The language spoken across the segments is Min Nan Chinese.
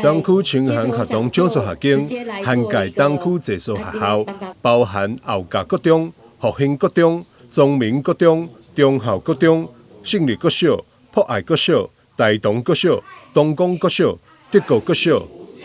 東區清寒學堂獎助學金涵蓋東區濟所學校，包含後甲國中、復興國中、宗明國中、忠孝國中、勝利國小、博愛國小、大同國小、東光國小、德國國小、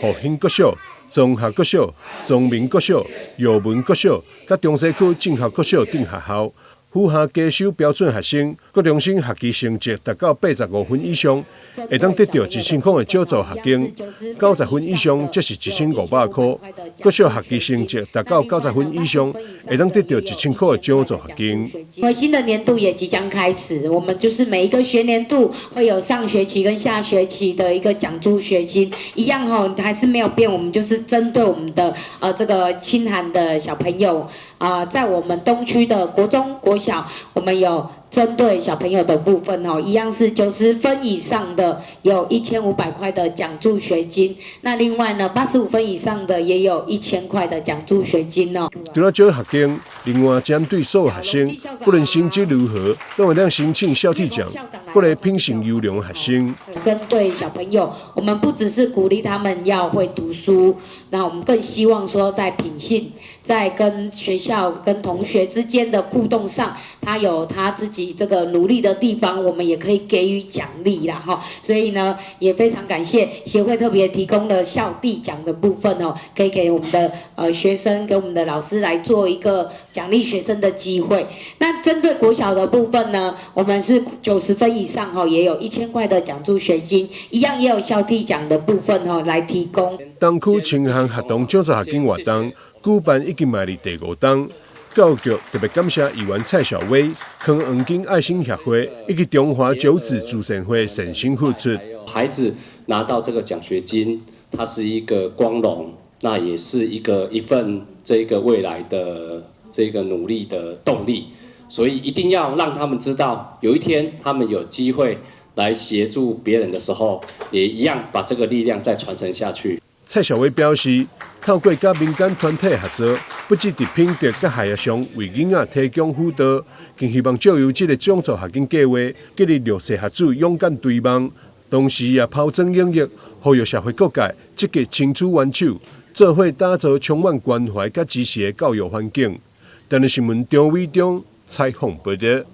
復興國小、綜合國小、宗明國小、耀文國小、佮中西區進學國小等學校。符合加收標準學生，國中生學期成績達到85分以上，會當得著1000箍的獎助學金；90分以上，則是1500箍。國小學期成績達到90分以上，會當得著1000箍的獎助學金。因為新的年度也即將開始，我們就是每一個學年度會有上學期跟下學期的一個獎助學金，一樣吼，還是沒有變。我們就是針對我們的這個清寒的小朋友啊，在我們東區的國中、國小，我們有針對小朋友的部分哦，一樣是90分以上的有1500塊的獎助學金，那另外呢，85分以上的也有1000塊的獎助學金哦。除了獎學金，另外針對所有學生，不論成績如何，攏會當申請孝悌獎，鼓勵品性優良學生。針對小朋友，我們不只是鼓勵他們要會讀書，那我們更希望說在品性，在跟學校、跟同學之間的互動上，他有他自己這個努力的地方，我們也可以給予獎勵啦，哈。所以呢，也非常感謝協會特別提供了孝悌獎的部分哦，可以給我們的學生、給我們的老師來做一個獎勵學生的機會。那針對國小的部分呢，我們是90分以上哈，也有1000塊的獎助學金，一樣也有孝悌獎的部分哦，來提供。東區清寒學堂獎助學金活動舉辦已經邁入第五冬，教育局特別感謝議員蔡小薇、康黃金愛心協會以及中華九子慈善會善心付出。孩子拿到這個獎學金，它是一個光榮，那也是一個一份這個未來的這個努力的動力，所以一定要讓他們知道，有一天他們有機會來協助別人的時候，也一樣把這個力量再傳承下去。蔡小薇表示，透過佮民間團體合作，不只佇品德佮學業上為囡仔提供輔導，更希望藉由這個獎助學金計劃，激勵弱勢學子勇敢追夢，同時也拋磚引玉，呼籲社會各界積極伸出援手，做伙打造充滿關懷佮支持的教育環境。電視新聞張偉中採訪報導。